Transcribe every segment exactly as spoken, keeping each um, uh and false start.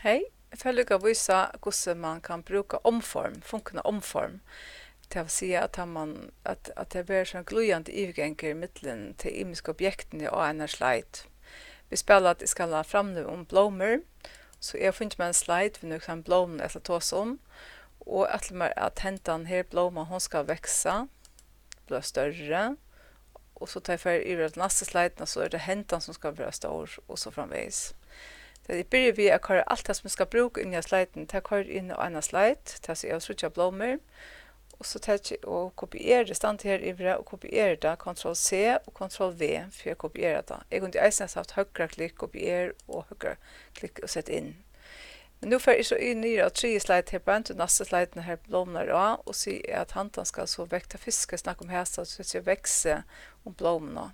Hey, eg fari líka at vísa, hvussu mann kann brúka omform, funkuna omform. Tað vil siga, at tá mann, at, at tað verður so ein glíðandi yvirgangur millum tey ymisku objektini á einari slide. Vit spæla, at eg skal framløga um blómur, so eg havi fingið mær ein slide við nøkrum blómum eg ætli at tosa um, og ætli mær, at hendan her blóma, hon skal vaksa, blíva størri, og so tá eg fari yvir til næstu sliduna, so er tað hendan, sum skal vera stór, og so framvegis. Tá eg byrji við at koyra alt tað, sum eg skal brúka inn í sliduna, tað koyri eg inn á eina slide, tað, so eg havi tríggjar blómur, og so taki eg og kopieri, standi her yviri og kopieri tað, Ctrl C og Ctrl V fyri at kopiera tað. Eg kundi eisini havt høgra klikk, kopier og høgra klikk og sett inn. Men nú fari eg so í niður á triðju slide her, beint í næstu sliduna har blómurnar eru á, og sigi, at handan skal so vekk, tað fyrsta skal eg snakka um hasa, so seti eg vaksa um blómuna.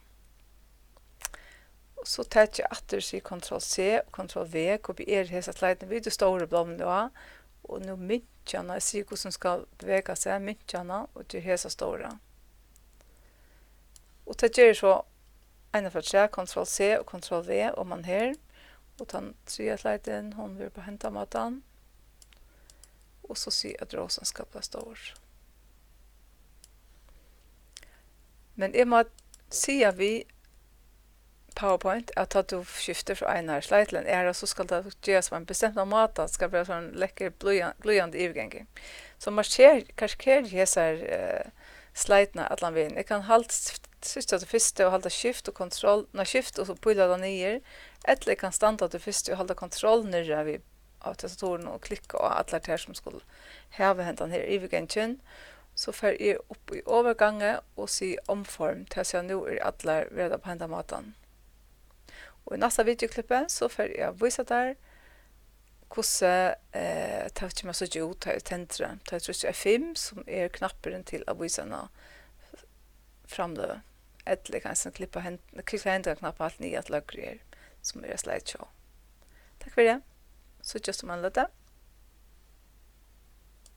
Og so taki eg aftur, sigi Ctrl C og Ctrl V, kopieri hesa sliduna við tí stóru blómuni á, og nú minki hana, eg sigi, hvussu hon skal bevega seg, minki hana og ger hesa stóra. Og tað ger eg so eina ferð afturat, Ctrl C og Ctrl V oman her, og tann triðja slidin, hon verður á hendan mátan, og so siga, at rósan skal blíva stór. Men eg má siga við PowerPoint, at tá tú skiftir frá einari slide til eina aðra, so skal tað gerast á ein bestemtan máta, tað skal vera sovorðin lekkur blíðan-, glíðandi yvirgangur. So marker-, markeri eg hesar, eh, slidurnar allan vegin. Eg kann halt, trýsta á tað fyrsta og halda Shift og Ctrl, nei, Shift og so píla tað niður, ella eg kann standa á tí fyrsta og halda Ctrl niðri við, á tastaturinum og klikka á allar tær, sum skulu hava hendan her yvirgangin. So fari eg upp í overgangi og sigi omform, tað vil siga, nú eru allar verða á hendan mátan. Og í næsta videoklippi, so fari eg at vísa tær, hvussu, eh, tað kemur at síggja út, tá eg tendri, tá eg trýsti F fimm, sum er knappurin til at vísa eina framløgu. Ella eg kann eisini klippa hen-, klikka hendan knapp heilt niður til høgru her, sum er eitt slideshow. Takk fyri. Síggjast um eina løtu.